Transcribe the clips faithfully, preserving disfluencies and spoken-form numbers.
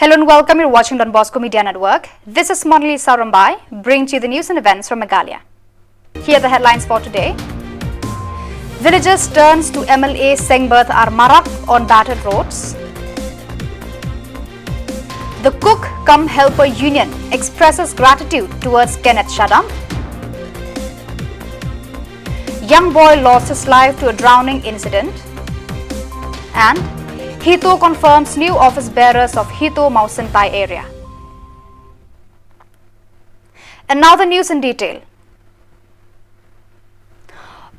Hello and welcome. You're watching Don Bosco Media Network. This is Monali Sarambai, bringing to you the news and events from Meghalaya. Here are the headlines for today. Villagers turns to M L A Seng Bertha R Marak on battered roads. The Cook cum Helper Union expresses gratitude towards Kenneth Shadap. Young boy lost his life to a drowning incident. And HITO confirms new office bearers of HITO Mawsyntai area. And now the news in detail.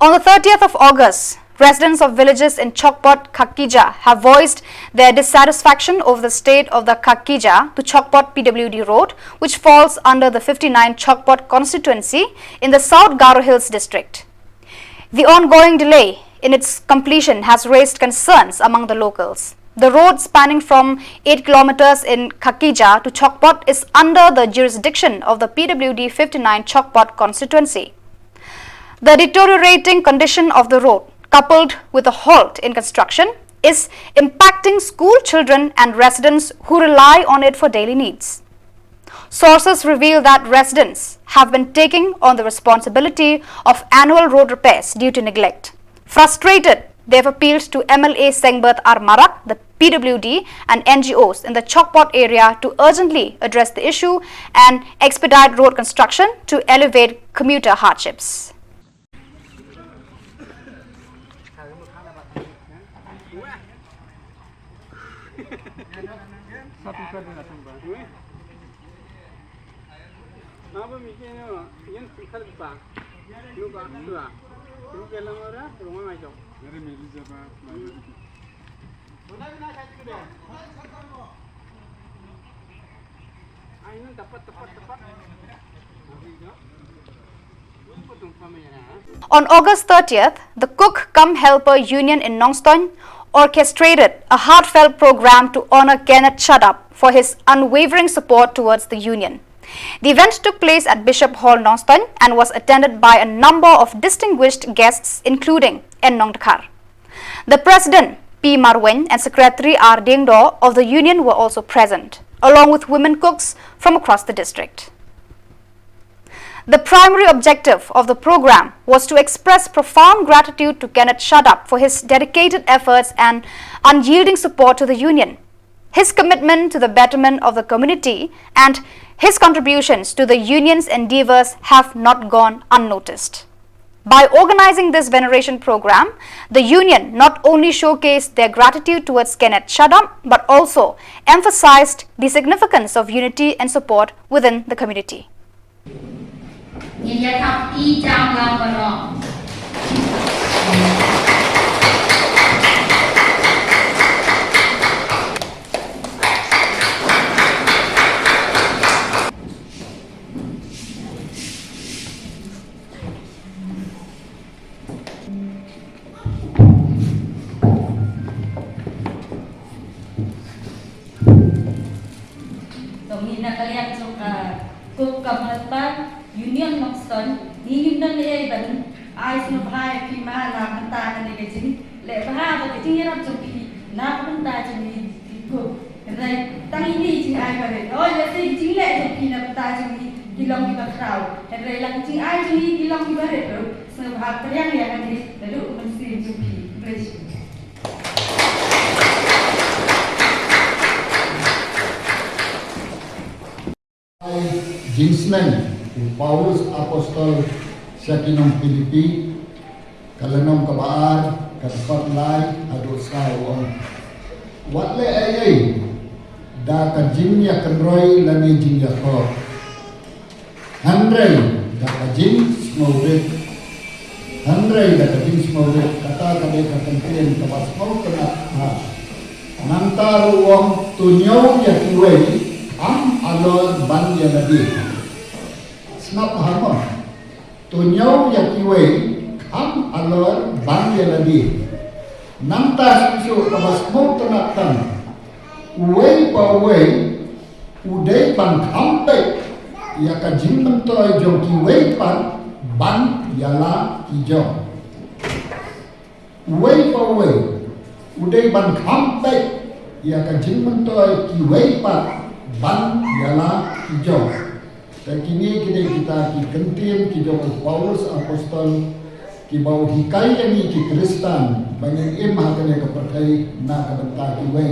On the thirtieth of August, residents of villages in Chokpot Khakija have voiced their dissatisfaction over the state of the Khakija to Chokpot P W D road, which falls under the fifty-nine Chokpot constituency in the South Garo Hills district. The ongoing delay in its completion has raised concerns among the locals. The road, spanning from eight kilometers in Khakija to Chokpot, is under the jurisdiction of the P W D fifty-nine Chokpot constituency. The deteriorating condition of the road, coupled with a halt in construction, is impacting school children and residents who rely on it for daily needs. Sources reveal that residents have been taking on the responsibility of annual road repairs due to neglect. Frustrated, they have appealed to M L A Seng Bertha R Marak, the P W D, and N G Os in the Chokpot area to urgently address the issue and expedite road construction to alleviate commuter hardships. On August thirtieth, the Cook cum Helper Union in Nongstoin orchestrated a heartfelt program to honor Kenneth Shadap for his unwavering support towards the union. The event took place at Bishop Hall, Nongstoin, and was attended by a number of distinguished guests, including N Nongdkhar. The president, P Marwein, and secretary, R Diengdoh, of the union were also present, along with women cooks from across the district. The primary objective of the program was to express profound gratitude to Kenneth Shadap for his dedicated efforts and unyielding support to the union. His commitment to the betterment of the community and his contributions to the union's endeavors have not gone unnoticed. By organizing this veneration program, the union not only showcased their gratitude towards Kenneth Shadap, but also emphasized the significance of unity and support within the community. Ngin ïa thap i jam lang baroh. To ngi na ka liang jong ka Cook cum Helper Union Nongstoin, ngi ngim don ei ban ai sngewbha ïa phi ma na ka bynta kane ka jingleh bha bad ka jingïarap jong phi na ka bynta jong ngi ki cook. Hynrei tang ine i jingai barit, oh, ïa ki jingleh jong phi na ka bynta jong ngi ki long kiba khraw. Hynrei la ki jingai jong ngi ki long kiba rit ruh, sngewbha pdiang ïa kane naduh mynsiem jong phi. Khublei shibun. Jingsneng u Paulus Apostol sha ki nong Philippi, ka lynnong kaba ar, ka dkhot lai haduh saw, u ong: Wat leh ei ei da ka jingïakynroi lane jingïakhop, hynrei da ka jingsngewrit. Hynrei da ka jingsngewrit, kata ka dei ka kyntien kaba sngewtynnat bha. Nangta ruh u ong: To ñiew ïa kiwei, kham halor ban ïa lade. Sngap bha mo. To ñiew ïa kiwei, kham halor ban ïa lade. Nangta shisha kaba sngewtynnat tam, uwei pa uwei u dei ban kham peit ïa ka jingmyntoi jong kiwei pat ban ïa la ki jong. Uwei pa uwei u dei ban kham peit Ïa ka jingmyntoi kiwei pat ban ïa la ki jong. Te kine ki dei kita ki kyntien ki jong u Paulus Apostol kiba u hikai ïa ngi ki Khristan ba ngin im ha kane ka pyrthei na ka bynta kiwei,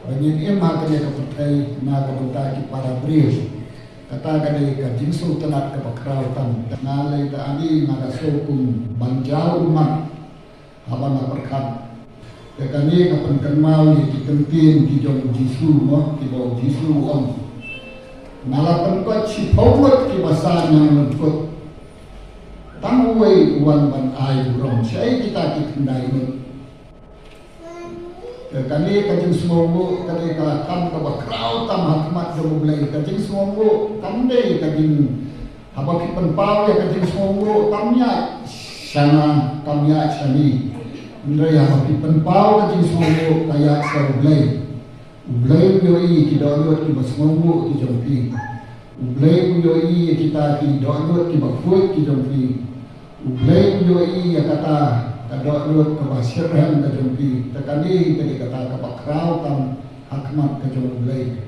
ba ngin im ha kane ka pyrthei na ka bynta ki para briew. Kata ka dei ka jingsngewtynnat kaba khraw tam. Nga lei da ani nga da sngewkum ban jaw ummat haba nga pyrkhat. Te kane ka pynkynmaw ïa ki kyntien ki jong u Jisu mo, kiba u Jisu u ong, nga la pynkoit shiphew ngut kiba sah ñianglyngkut, tang uwei u wan ban ai burom. Shaei kita ki khyndai ngut? Te kane ka jingsngewnguh ka dei ka kam kaba khraw tam ha khmat jong U Blei. Ka jingsngewnguh kam dei ka jing, haba phi pynpaw ïa ka jingsngewnguh kam ïaid sha nga, kam ïaid sha ngi. Hynrei haba phi pynpaw ka jingsngewnguh ka ïaid sha U Blei. U Blei u ïohi ki dohnud kiba sngewnguh ki jong phi. U Blei u ïohi ïa kita ki dohnud kiba khuid ki jong phi. U Blei u ïohi ïa kata ka dohnud kaba shitrhem ka jong phi. Te kane ka dei kata kaba khraw tam ha khmat ka jong U Blei.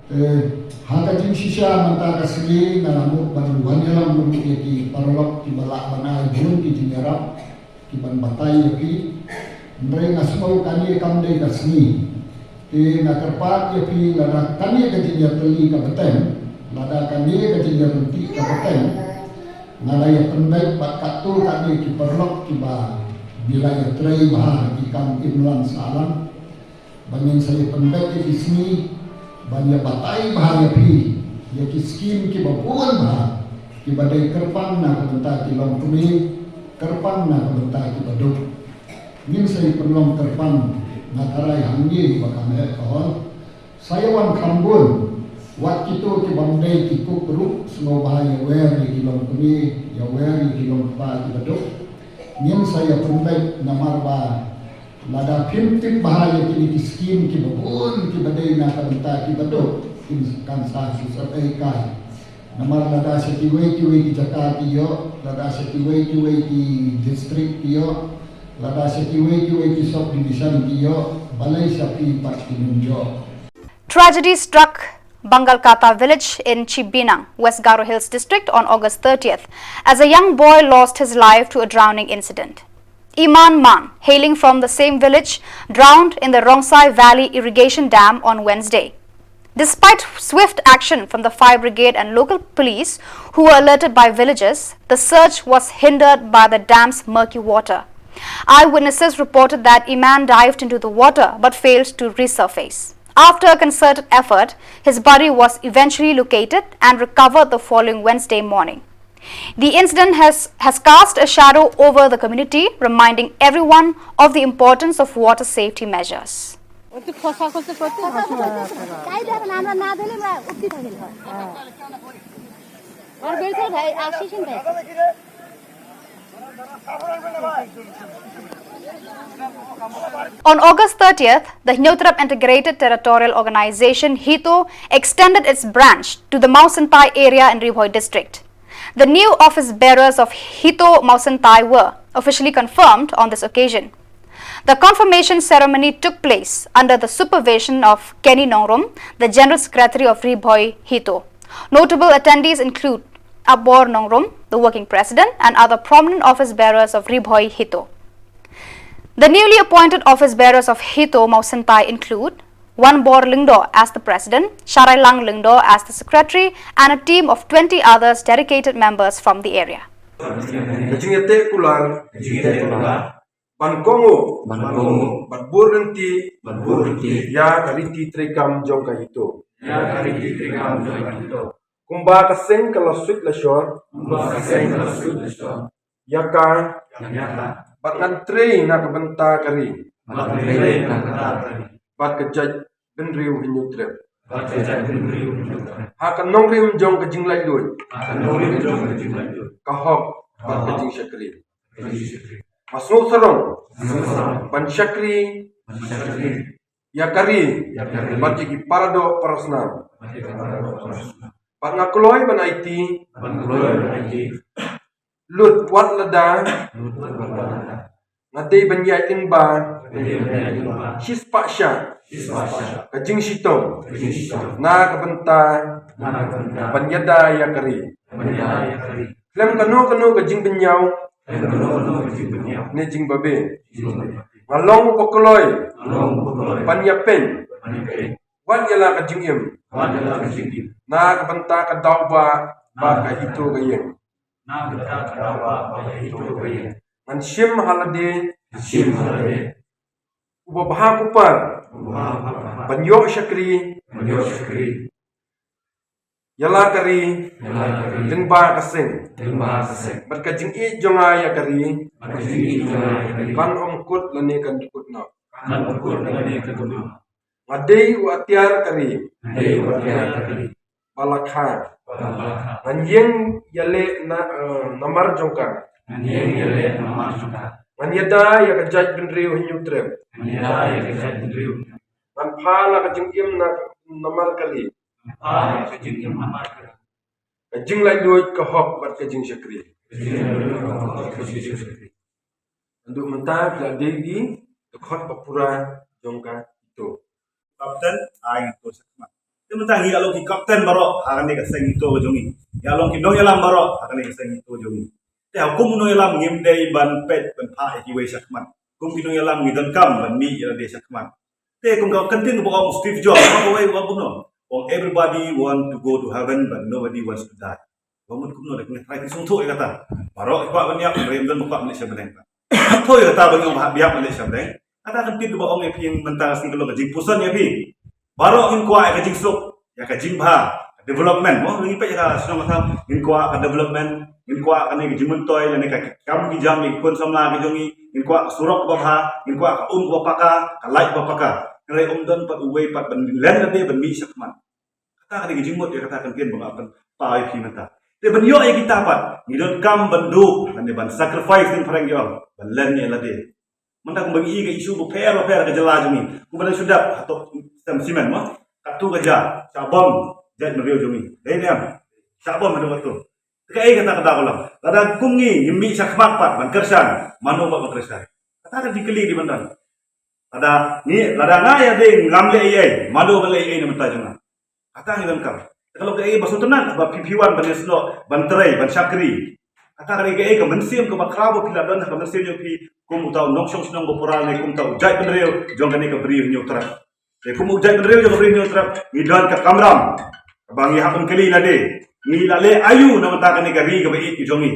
Te ha ka jingshisha mynta ka sngi nga la mut ban wan ïalam ruh ïa ki paralok kiba lah ban ai bun ki jingïarap kiban batai ïa phi. Hynrei nga sngew kane kam dei ka sngi. Te nga kyrpad ïa phi, lada kane ka jingïatylli ka bteng, lada kane ka jingïaryntih ka bteng, nga la ïa pynbeit bad katto katne ki paralok kiba phi la ïatrei bha ha ki kam imlang sahlang. Ba ngin sa ïa pynbeit ïa ki sngi ban ïa batai bha ïa phi ïa ki skim kiba bun bha kiba dei kyrpang na ka bynta ki longkmie, kyrpang na ka bynta kiba duk. Ngin sa ïa pynlong kyrpang, nga tharai hangne ba kam heh ka hor. Sa ïa wan kham bun, wat kito kibym dei ki cook ruh sngewbha ïa wer ïa ki longkmie, ïa wer ïa ki longkpa kiba duk. Ngin sa ïa pynbeit namar ba lada phim tip bha ïa kine ki skim kiba bun kiba dei na ka bynta kiba duk, kin, kan sa shu sat ei kai. Namar lada sha kiwei kiwei ki jaka ki ïoh, lada sha kiwei kiwei ki district ki ïoh, lada sha kiwei kiwei ki sub division ki ïoh, balei sha phi pat kim ïoh. Tragedy struck Bangalkata village in Chibinang, West Garo Hills district on August thirtieth, as a young boy lost his life to a drowning incident. Iman Man, hailing from the same village, drowned in the Rongsai Valley Irrigation Dam on Wednesday. Despite swift action from the fire brigade and local police, who were alerted by villagers, the search was hindered by the dam's murky water. Eyewitnesses reported that Iman dived into the water but failed to resurface. After a concerted effort, his body was eventually located and recovered the following Wednesday morning. The incident has, has cast a shadow over the community, reminding everyone of the importance of water safety meজার্স। ওই তো খসা খসে করতে ভাসু হয়। তাই দেখেন, আমরা না দিলে আমরা উঠতে থাকি না। আর বের করে ভাই, আসিস ভাই। On August thirtieth, the Hynñiewtrep Integrated Territorial Organization, HITO, extended its branch to the Mawsyntai area in Ri Bhoi district. The new office bearers of HITO Mawsyntai were officially confirmed on this occasion. The confirmation ceremony took place under the supervision of Kenny Nongrum, the General Secretary of Ri Bhoi HITO. Notable attendees include Abor Nongrum, the working president, and other prominent office bearers of Ri Bhoi HITO. The newly appointed office bearers of HITO Mawsyntai include Wanbor Lyngdoh as the president, Sharailang Lyngdoh as the secretary, and a team of twenty others dedicated members from the area. Ka jingïateh kular, ka jingïateh kular, ban kohnguh, ban kohnguh, bad bud ryntih, bad bud ryntih, ïa ka riti treikam jong ka HITO, ïa ka riti treikam jong ka HITO. Kumba ka seng ka la suit la shor, kumba ka seng ka la suit la shor, ïa ka, ïa ka, bad ngan trei na ka bynta ka ri, bad ngan trei na ka bynta ka ri, bad ka jaitbynriew Hynñiewtrep, bad ka jaitbynriew Hynñiewtrep, ha ka nongrim jong ka jinglaitluid, ha ka nongrim jong ka jinglaitluid, ka hok, bad ka jingshakri, ka jingshakri. Nga sngewsarong, nga sngewsarong, ban shakri, ban shakri, ïa ka ri, ïa ka ri, bad ïa ki paradoh parasnam, bad ïa ki paradoh parasnam. Bad nga kloi ban aiti, bad nga kloi ban aiti, lut wat lada, lut wat lada, nga dei ban ïaid lyngba, Shispah shah ka jingshitom na ka bynta ban ïada ïa ka ri. Khlem kano kano ka jingbynñiaw ne jingbabe, nga long u ba kloi ban ïapeiñ wat ïa la ka jingim na ka bynta ka daw ba ba ka ito ka ïeng. Ngan shim ha lade u ba bha ku par ban ïoh shakri ïa la ka ri lyngba ka seng bad ka jingïeit jong nga ïa ka ri kan ym kut lane kan kut noh. Nga dei u atiar ka ri ba la kha. Ngan ïeng ïaleh na, eh, namar jong ka. Ngan ïada ïa ka jaitbynriew Hynñiewtrep. Ngan pha la ka jingim na namar ka ri. Ka jinglaitluid, ka hok bad ka jingshakri. Naduh mynta phi la dei ki dkhot ba pura jong ka ito. Captain, ai ngin to shakhmat. Te mynta ngi la long ki captain baroh ha kane ka seng ito ka jong ngi. Ngi la long ki nongïalam baroh ha kane ka seng ito ka jong ngi. Te ha kum u nongïalam ngim dei ban peit ban phah ïa kiwei shakhmat. Kum ki nongïalam ngi donkam ban mih ïa lade shakhmat. Te kum ka ktien kaba ong Steve Jobs, kawei ka ong kumno? Ong, "Everybody want to go to heaven, but nobody wants to die." Ba mut kumno, da ngi trai ki sngewthuh ïa kata. Baroh ki kwah ban ïap, hynrei ym don ba kwah ban leit sha bneng. Tho ïa kata ba ngi ong ba hap ïap ban leit sha bneng. Kata ka ktien kaba ong ïa phi mynta ka sngi ka long ka jingpuson ïa phi. Baroh ngin kwah ïa ka jingsuk, ïa ka jingbha, development mo, ngi peit ïa ka shnong ka thaw, ngin kwah ka development, ngin kwah kane ka jingmyntoi lane ka kam ki jam ïa ki khun samla ki jong ngi, ngin kwah ka surok kaba bha, ngin kwah ka um kaba paka, ka light kaba paka. Hynrei ym don pat uwei pat ban len lade ban mih shakhmat. Kata ka dei ka jingmut ïa kata ka ktien ba nga pynpaw ïa phi mynta. Te ban ïoh ïa kita pat, ngi donkam ban duh lane ban sacrifice, ïing phareng ki ong, ban len ïa lade. Mynta kumba ngi i ka issue bapher bapher ka jylla jong ngi, kumba dang shu dep hato Sem Simen mo, katto ka jia, shah bom jaitbynriew jong ngi. Dei ne em? Shah bom haduh katto. Te kaei kata ka daw ka long? Lada kum ngi ngim mih shakhmat pat ban kyrshan, mano pat ban kyrshan? Kata ka jingkylli dei ban don. Lada ngi, lada nga ïa dei ngam leh ei ei, mano ban leh ei ei na bynta jong nga? Kata ngi donkam. Te ka long kaei ba sngewtynnat ba phi phi wan ban ïasnoh, ban trei, ban shakri. Kata ka dei kaei ka mynsiem kaba khraw ba phi la don ha ka mynsiem jong phi kum uta u nongshong shnong ba pura ne kum uta u jaitbynriew jong kane ka Bri u Hynñiewtrep. Te kum u jaitbynriew jong ka Bri u Hynñiewtrep, ngi don ka kamram kaba ngi hap ban kylli lade, ngi la leh aïu na bynta kane ka ri kaba ïeit ka jong ngi.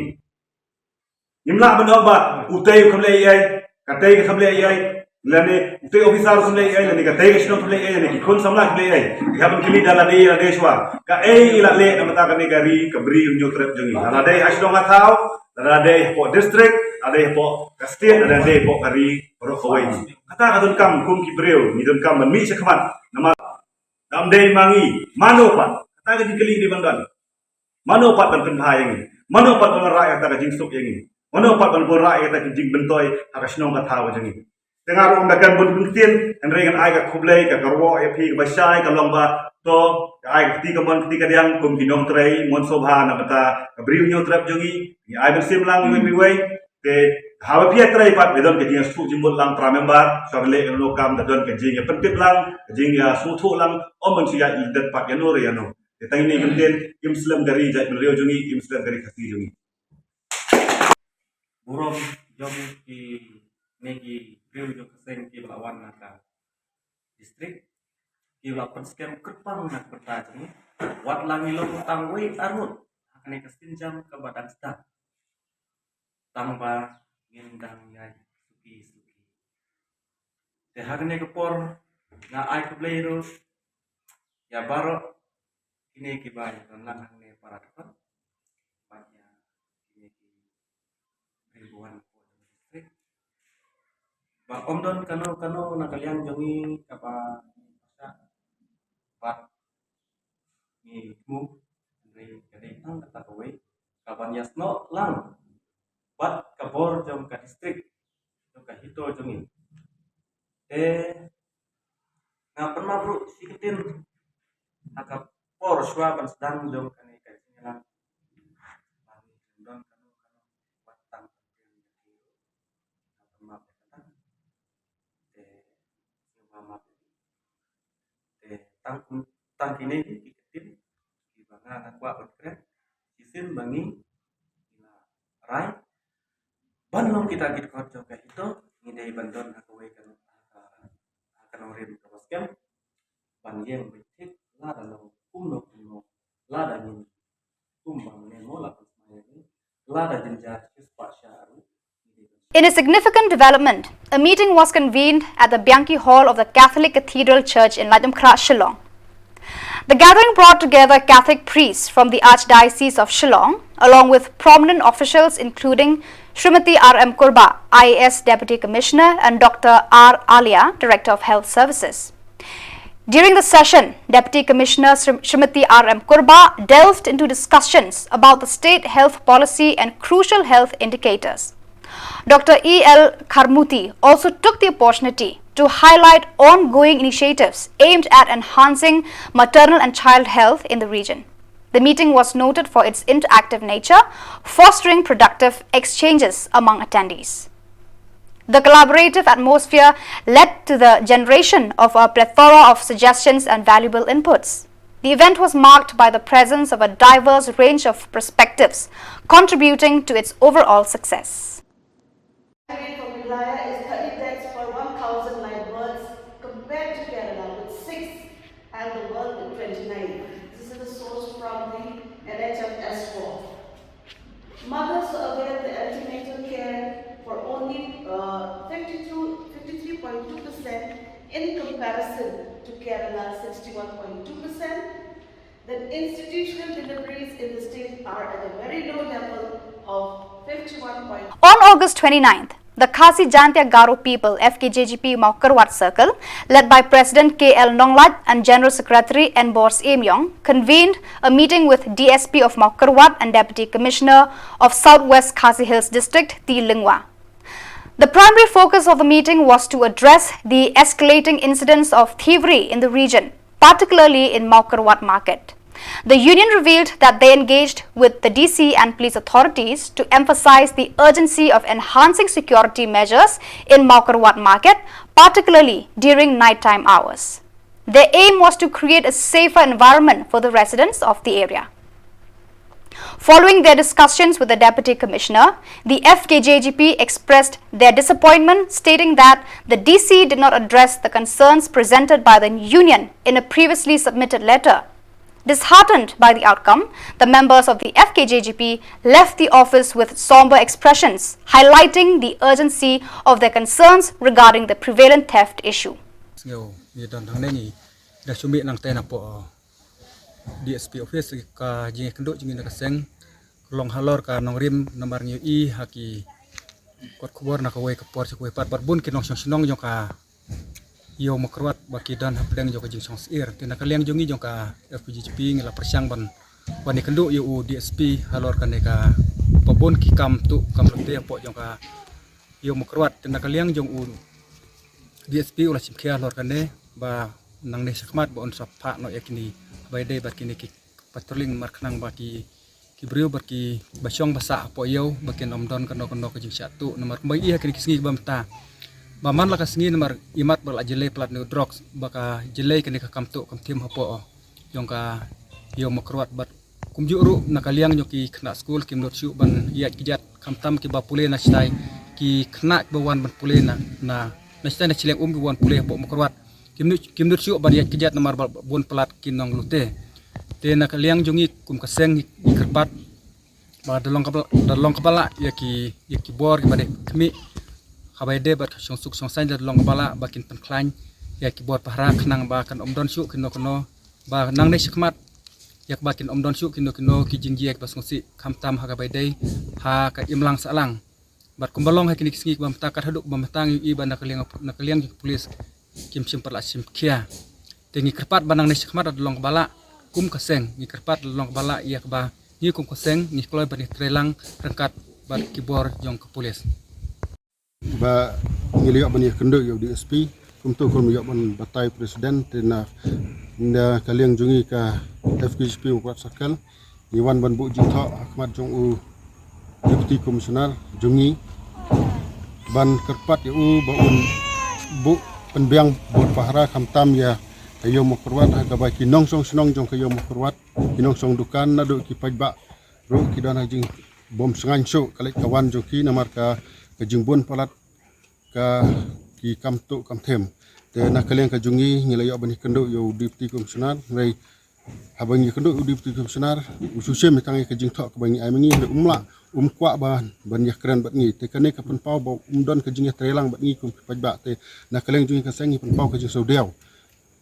Ngim lah ban ong ba utei u kham leh ei ei, katei ka kham leh ei ei, lane utei officer u kham leh ei ei, lane katei ka shnong kham leh ei ei, lane ki khun samla kham leh ei ei. Ngi hap ban kylli da lade lade shuwa, kaei ngi la leh na bynta kane ka ri ka Bri u Hynñiewtrep jong ngi. Lada dei ha shnong ha thaw, lada dei hapoh district, lada dei hapoh ka state, lada dei hapoh ka ri baroh kawei. Kata ka donkam kum ki briew, ngi donkam ban mih shakhmat. Namar ngam dei ma ngi, mano pat? Kata ka jingkylli dei ban don. Mano pat ban pynbha ïa ngi? Mano pat ban wanrah ïa kata ka jingsuk ïa ngi? Mano pat ban wanrah ïa kata ka jingmyntoi ha ka shnong ka thaw ka jong ngi? Te nga ruh ym da kren bun bun ktien, hynrei ngan ai ka khublei, ka kyrwoh ïa phi kaba shai, ka long ba to, ka ai ka kti kamon kti kadiang kum ki nongtrei mon sngewbha na bynta ka Bri u Hynñiewtrep jong ngi. Ngi ai mynsiem lang iwei pa iwei. Te haba phi ïatrei pat, da don ka jingïasngewthuh jingmut lang para member, shuwa ban leh kano kano ka kam, da don ka jingïapyntip lang, ka jingïasngewthuh lang, ym ban shu ïaid lyndet pat ïano re ïano. Te tang ine i kyntien, im slem ka ri jaitbynriew jong ngi, im slem ka ri Khasi jong ngi. Burom jong kine ki briew jong ka seng kiba la wan na ka district, kiba la pynskhem kyrpang na ka bynta jong ngi. Wat la ngi long tang wei arngut ha kane ka sienjam kaba dang start, tang ba ngin dang ïaid suki suki. Te ha kane ka por nga ai khublei ruh ïa baroh kine kiba ïadon lang hangne para dkhot, bad ïa kine ki briew ba wan hapoh jong ka district. Ba ym don kano kano na ka liang jong ngi kaba ngi pyrshah bad ngi thmu, hynrei ka dei tang kata kawei, kaban ïasnoh lang bad ka bor jong ka district, jong ka HITO jong ngi. Te nga pynmap ruh shi kyntien ha ka por shuwa ban sdang jong kane ka jingïalang. Ba ngi don kano kano wat tang kyntien, nga pynmap ïa kata. Te tang kum, tang kine hi ki ktien kiba nga nga kwah ban kren. Shisien ba ngi la rai ban long kita ki dkhot jong ka HITO, ngi dei ban don ha kawei ka, ha ka nongrim kaba skhem ban ïeng beit thik lada long kumno kumno, lada ngin tum ba mane mo la kumno, lada jynjar shispah sha ruh. In a significant development, a meeting was convened at the Bianchi Hall of the Catholic Cathedral Church in Laitumkhrah, Shillong. The gathering brought together Catholic priests from the Archdiocese of Shillong, along with prominent officials including Srimati R M Kurba, I A S Deputy Commissioner, and Doctor R Alia, Director of Health Services. During the session, Deputy Commissioner Srim-, Srimati R M Kurba delved into discussions about the state health policy and crucial health indicators. Doctor E L Kharmuti also took the opportunity to highlight ongoing initiatives aimed at enhancing maternal and child health in the region. The meeting was noted for its interactive nature, fostering productive exchanges among attendees. The collaborative atmosphere led to the generation of a plethora of suggestions and valuable inputs. The event was marked by the presence of a diverse range of perspectives, contributing to its overall success. Rate for Meghalaya is thirty deaths per one thousand live births, compared to Kerala with six and the world with twenty-nine. This is a source from the N H M S four. Mothers who avail the antenatal care for only, uh, fifty-two, fifty-three point two percent in comparison to Kerala, sixty-one point two percent. Then institutional deliveries in the state are at a very low level of fifty-one point. On August twenty-ninth, the Khasi Jaintia Garo People, F K J G P Mawkyrwat Circle, led by President K L Nonglait and General Secretary Enbor Syiem Iong, convened a meeting with D S P of Mawkyrwat and Deputy Commissioner of South West Khasi Hills District, T. Lyngwa. The primary focus of the meeting was to address the escalating incidence of thievery in the region, particularly in Mawkyrwat market. The union revealed that they engaged with the D C and police authorities to emphasize the urgency of enhancing security measures in Mawkyrwat market, particularly during nighttime hours. Their aim was to create a safer environment for the residents of the area. Following their discussions with the Deputy Commissioner, the F K J G P expressed their disappointment, stating that the D C did not address the concerns presented by the union in a previously submitted letter. Disheartened by the outcome, the members of the F K J G P left the office with somber expressions, highlighting the urgency of their concerns regarding the prevalent theft issue. Sngew ngi don hangne, ngi da shu mih nangta napoh D S P office, ka jingïakynduh jong ngi na ka seng ka long halor ka nongrim, namar ngi ïohi ha ki kot khubor na kawei ka por sha kawei pat, bad bun ki nongshong shnong jong ka Ïew Mawkyrwat ba ki don hapdeng jong ka jingshong syier. Te na ka liang jong ngi jong ka F K J G P ngi la pyrshang ban, ban ïakynduh ïa u D S P halor kane ka, ba bun ki kam tuh kam lute hapoh jong ka Ïew Mawkyrwat. Te na ka liang jong u D S P u la shim khia halor kane, ba nangne shakhmat ba un sa phah noh ïa kine, ba ïadei bad kine ki patrolling, namar khnang ba ki, ki briew bad kiba shong ba sah hapoh ïew ba kin ym don kano kano ka jingshah tuh, namar kumba ïohi ha kine ki sngi kiba mynta, ba man la ka sngi namar imat ba la jyllei palat ïa u drugs, ba ka jyllei kane ka kam tuh kam thiem hapoh jong ka Ïew Mawkyrwat. Bad kumjuh ruh na ka liang jong ki khynnah skul kim nud shuh ban ïaid kjat, khamtam kiba pule na shatai, ki khynnah kiba wan ban pule na, na, na shatai na shiliang um kiba wan pule hapoh Mawkyrwat, kim nud, kim nud shuh ban ïaid kjat namar ba bun palat ki nonglute. Te na ka liang jong ngi kum ka seng ngi, ngi kyrpad ba da long kaba, da long kaba lah ïa ki, ïa ki bor kiba dei khmih, haba ïadei bad ka shongsuk shongsaiñ, da long kaba lah ba kin pynkhlaiñ ïa ki bor pahara khnang ba kan ym don shuh kino kino, ba nangne shakhmat ïa kaba kin ym don shuh kino kino ki jingjia kiba sngewsih, khamtam ha kaba ïadei ha ka imlang sahlang. Bad kumba long ha kine ki sngi kiba mynta, kat haduh ba mynta ngi ïohi ba na ka liang, na ka liang ki pulit kim shym pat la shim khia. Te ngi kyrpad ba nangne shakhmat da long kaba lah, kum ka seng ngi kyrpad da long kaba lah ïa kaba ngi kum ka seng ngi kloi ban ïatreilang ryngkat bad ki bor jong ka pulit. Ba ngi la ïoh ban ïakynduh ïa u D S P, kumto kum ïoh ban batai president, te na, na ka liang jong ngi ka F K J P Mawkyrwat Circle, ngi wan ban buh jingthoh ha khmat jong u Deputy Commissioner jong ngi, ban kyrpad ïa u ba un buh pynbiang bor pahara khamtam ïa ka ïew Mawkyrwat ha kaba ki nongshong shnong jong ka ïew Mawkyrwat, ki nongshong dukan naduh ki paidbah ruh ki don ha jingbym sngewsih ka leit ka wan jong ki namar ka, ka jingbun palat ka ki kam tuh kam them. Te na ka liang ka jong ngi ngi la ïoh ban ïakynduh ïa u Deputy Commissioner, hynrei haba ngi ïakynduh u Deputy Commissioner, u shu shim ïa tang ïa ka jingthoh kaba ngi ai ma ngi, hynrei um lah, um kwah ban, ban ïakren bad ngi. Te kane ka pynpaw ba um don ka jingïatreilang bad ngi kum ki paidbah. Te na ka liang jong ngi ka seng ngi pynpaw ka jingsngewdiaw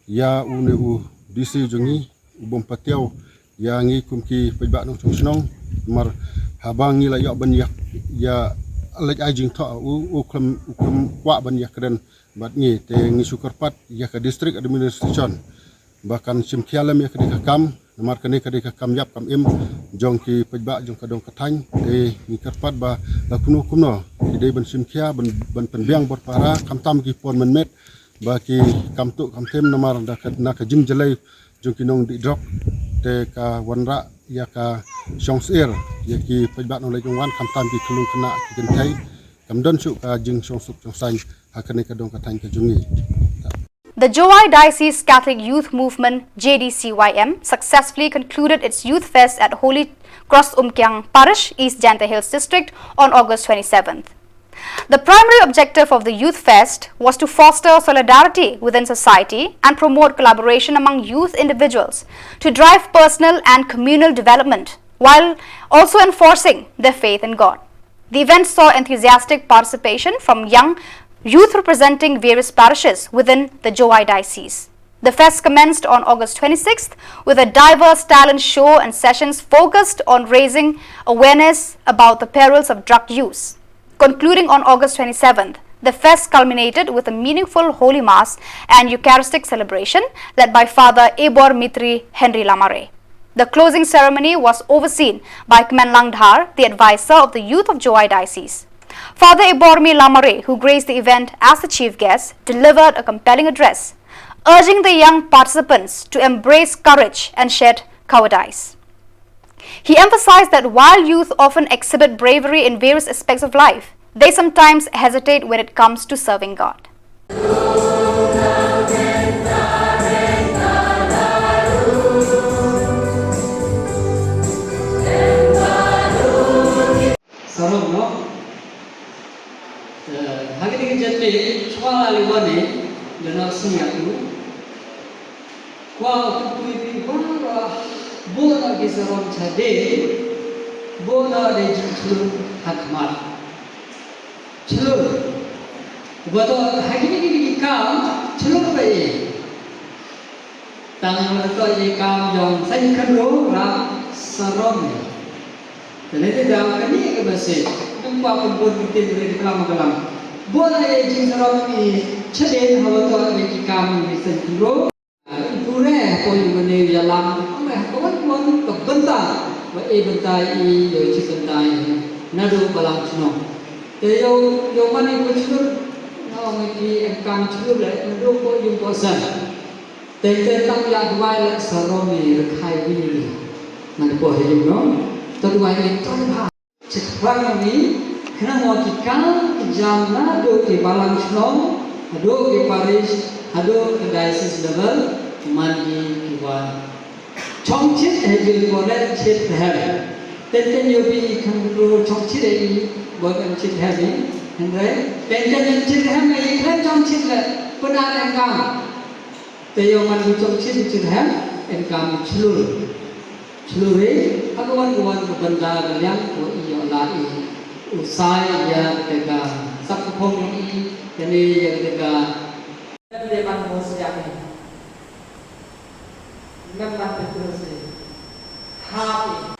ïa une u DC jong ngi, u bym patiaw ïa ngi kum ki paidbah nongshong shnong. Namar haba ngi la ïoh ban ïa, ïa leit ai jingthoh, u, u khlem, u khlem kwah ban ïakren bad ngi. Te ngi shu kyrpad ïa ka District Administration ba kan shim khia lem ïa kane ka kam, namar kane ka dei ka kam ïap kam im jong ki paidbah jong ka dong ka thaiñ. Te ngi kyrpad ba la kumno kumno ki dei ban shim khia, ban, ban pynbiang bor pahara khamtam ki por mynmiet ba ki kam tuh kam them, namar da ka, na ka jingjlei jong ki nongdih drok te ka wanrah ïa ka shongsyier ïa ki paidbah nongleit nongwan khamtam ki khyllung khynnah ki kynthei. Kam don shuh ka jingshongsuk shongsaiñ ha kane ka dong ka thaiñ ka jong ngi. The Jowai Diocese Catholic Youth Movement, J D C Y M, successfully concluded its Youth Fest at Holy Cross Umkiang Parish, East Jaintia Hills District, on August twenty-seventh. The primary objective of the Youth Fest was to foster solidarity within society and promote collaboration among youth individuals to drive personal and communal development while also enforcing their faith in God. The event saw enthusiastic participation from young youth representing various parishes within the Jowai Diocese. The fest commenced on August twenty-sixth with a diverse talent show and sessions focused on raising awareness about the perils of drug use. Concluding on August twenty-seventh, the fest culminated with a meaningful Holy Mass and Eucharistic celebration led by Father Ebor Mitri Henry Lamare. The closing ceremony was overseen by Kmenlang Dhar, the advisor of the youth of Jowai Diocese. Father Ebormi Lamare, who graced the event as the chief guest, delivered a compelling address, urging the young participants to embrace courage and shed cowardice. He emphasized that while youth often exhibit bravery in various aspects of life, they sometimes hesitate when it comes to serving God. Sarong, no? Eh, ha kine ki jingmut, chwa la li wan ne, da na sing ya tu. Kwah u kyntu ïa phi baroh, bun na ki sarong chadien, bun na ki jingkhlaiñ ha khmat. Shlur. Uba to ha kine ki, ki kam, shlur ba ïa. Tang uba to ïa kam jong sa ïa khynroo rap sarong ïa. Te lei te da kane ka message. Nang kwah pynbun ki tin ri klam klam. Bun na ïa jingsarong ïa chadien haba to ïa ki kam ïa sa ïa khynroo. Pure hapoh ïing mane ïalam, ong eh, ka wan ka wan ka bynta, ba e bynta i, ïoh chi bynta i, naduh balang chnong. Te ïoh, ïoh mane ko chnong, na ong ki em kam chnong le, naduh ko ïung ko san. Te te tang ïa duwai le sarong i rekhai wi ni. Naduh ko ïung no, ta duwai i tong ha. Chithrang ni, khnang wa ki kam ki jam naduh ki balang chnong, haduh ki parish, haduh ki diocese level, man ki ki wan. Chong chit he jil ko le chit hem. Ten ten yo bi khan ru chong chit he i, bo kan chit hem i, hynrei. Ten ten chit hem i, khan chong chit le, puna le kam. Te ïoh man u chong chit u chit hem, em kam u chlur. Chlur hi, ha ka wan ka wan ka bynta ka liang ko i ïoh la i. U sai ïa ka teka. Sap ka phong i, kane ïa ka teka. Te man mo siang i. Ngam man te terus i. Happy.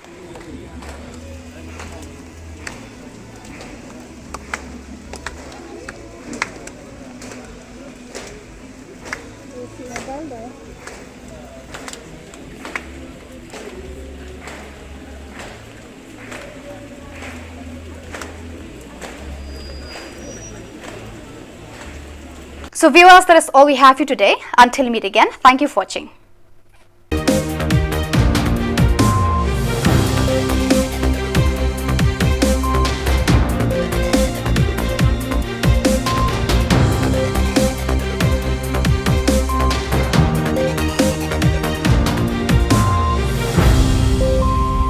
So viewers, that is all we have for you today. Until we meet again, thank you for watching.